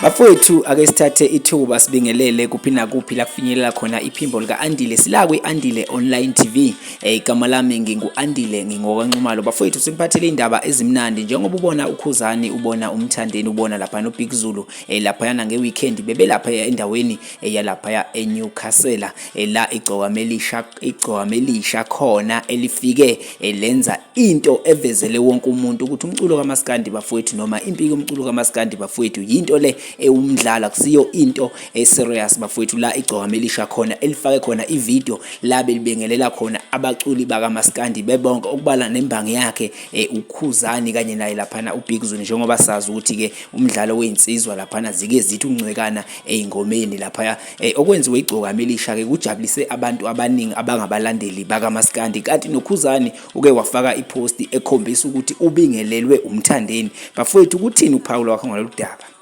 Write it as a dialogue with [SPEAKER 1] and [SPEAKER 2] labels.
[SPEAKER 1] Bafowethu, ake sithathe ithuba sibingelele kuphi nakuphi la kufinyelela khona iphimbo lika-Andile. Sila kwi-Andile Online TV. Igama lami ngingu-Andile, ngingokaNxumalo. Bafowethu, siniphathele indaba ezimnandi njengoba ubona uKhuzani, ubona uMthandeni, ubona lapha noBig Zulu laphayana nge-weekend bebelapha endaweni yalaphaya eNewcastle, la igcokamelisha igcokamelisha khona elifike lenza into evezele wonke umuntu ukuthi umculo kaMaskandi bafowethu, noma impiko yomculo kaMaskandi bafowethu, yinto le ewumdlalo, akusiyo into e-serious bafowethu. La igcokamelisha khona elifake khona ivideo la belibengelela khona abaculi bakaMaskandi bebonke, okubala nembangi yakhe uKhuzani kanye naye laphana uBig Zulu, njengoba sazi ukuthi-ke umdlalo weyinsizwa laphana zike zithi uncwekana ey'ngomeni laphaya. Okwenziwe igcokama elisha-ke kujabulise abantu abaningi abangabalandeli bakaMaskandi, kanti noKhuzani uke wafaka iphosti ekhombisa ukuthi ubingelelwe uMthandeni. Bafowethu, kuthini ukuphawula kwakho ngalolu daba?